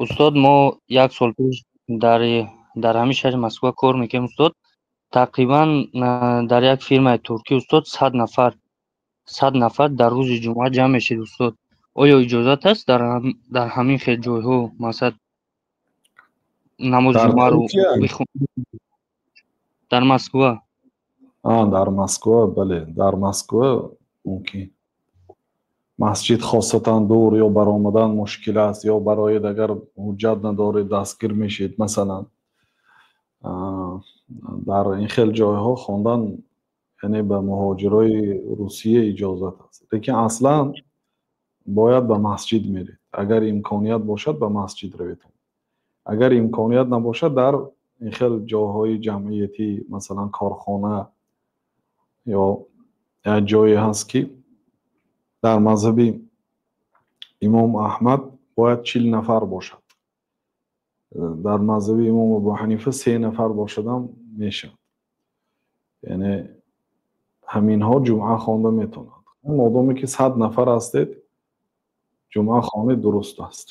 Устод, мо як сол пеш дар ҳамин шаҳри Москва кор мекардем, устод. Тақрибан дар як фирмаи туркӣ, устод, 100 нафар дар рӯзи ҷумъа ҷамъ мешид, устод. Оё иҷозат аст дар ҳамин хел ҷойҳо, масалан, намози ҷумъаро дар Москва? Дар Москва, бале, дар Москва мумкин. Масҷид хосатан дур ё баромадан мушкил аст, ё бароед, агар ҳуҷҷат надоред, дастгир мешед, масалан, дар ин хел ҷойҳо хондан, яъне ба муҳоҷирои Русия иҷозат аст. Лекин аслан бояд ба масҷид меред. Агар имконият бошад, ба масҷид равед. Агар имконият набошад, дар ин хел ҷойҳои ҷамъиятӣ, масалан, корхона ё як ҷое ҳаст, ки дар мазҳаби имом Аҳмад бояд 40 нафар бошад, дар мазҳаби имом Абу Ҳанифа се нафар бошадам мешавад. Яъне ҳаминҳо ҷумъа хонда метавонад. Модоме ки 100 нафар ҳастед, ҷумъа хонед, дуруст аст.